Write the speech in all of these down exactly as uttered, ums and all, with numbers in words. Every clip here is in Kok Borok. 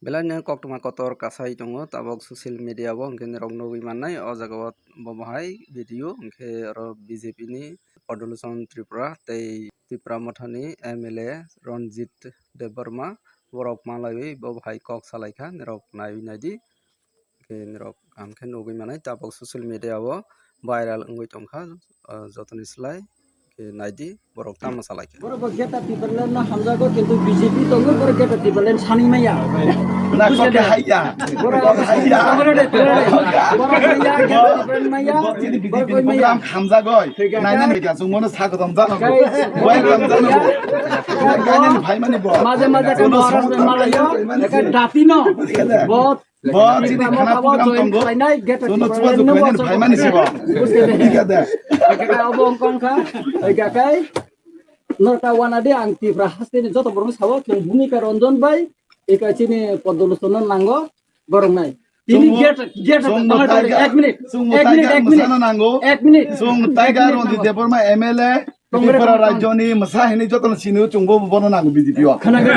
Belai no koktwma kotor kasai tongo tabok social media o, hwnkhe norok nugwi mannai o jaga o bo bahai video, hwnkhe oro B J P ni Paduluchon Tripura tei Tipra Motha ni M L A Ranjit Debbarma borok malaiwi bo bahai kok salaikha, norok naiwi naidi. Hwnkhe norok kaham khe nugwi mannai tabok social media o viral wngwi tongkha, ah, jotoni slai. Khe naidi, borok tamo salai khe. Borok bo Greater Tipraland no hamjago, kintu B J P tongo, borok Greater Tipraland sani maya. Na kok haiya. Borok haiya. Borok haiya, Greater Tipraland maya. Borok chini B J P borok ni maya. Program hamjagoi. Naina ni ka sungmo no sakotom jano. Guys. Welcome jano. Naina ni bhai mani bo. Maje maje ke Maharaj malayo. Eka dati no. Bo Bo chini khana program tongo. Jono chuba jukhaini phaimani sibo. Ika de. Abo wngkha, ika kai. Norta wana de ang Tipra hasteni joto borok sawo, khe Bhumika Ranjan bai, ika chini Paduluchon no nango, borok nai. Tini gate, gate, ek minute, ek minute, ek minute, ek minute. Sung Tiger Ranjit Debbarma M L A, Tripura rajyoni mwsa hinwi jotono sini chwngbo bono nango B J P o. Khna khe.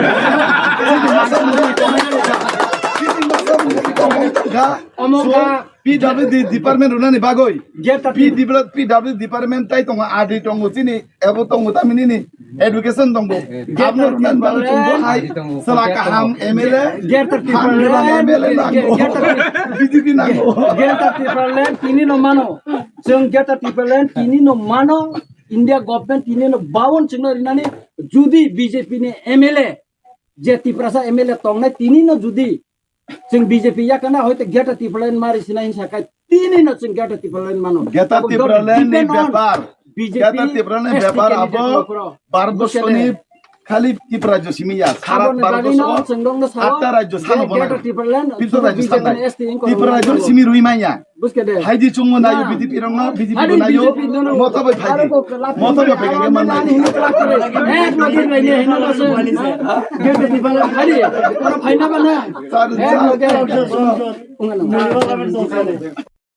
Omo kha. P W D department runani bagwi. P W D department tai tongo, R D tongo chini, ebo tongo tamini ni education tongo. Abno runani bagwi chwngbo hai sala kaham M L A. Greater Tipraland, M L A nango. B J P nango. Greater Tipraland tini no mano. Chwng Greater Tipraland tini no mano. India government tini no bawon chwngno rinani, judi B J P ni M L A, je Tiprasa M L A tongnai tini no judi chwng B J P yakana hoite Greater Tipraland mari sinai hinsa kai tini no chwng Greater Tipraland mano. Greater Tipraland ni bepar. Greater Tipraland ni bepar abo Bharat borso ni khali Tripura rajyo simi ya. Sara Bharat borso atta rajyo sano bono. Pinto rajyo sanai. Tripura rajyo simi rui manya. Buske de. Haidi chungmo nayo, B J P rokno, B J P bo nayo. Moto bai phaidi. Moto bai phaidi, man nayo. Ek lagi bai ne, hino laso. Gate di bala, haidi. Pura phaina bana. Ek lagi.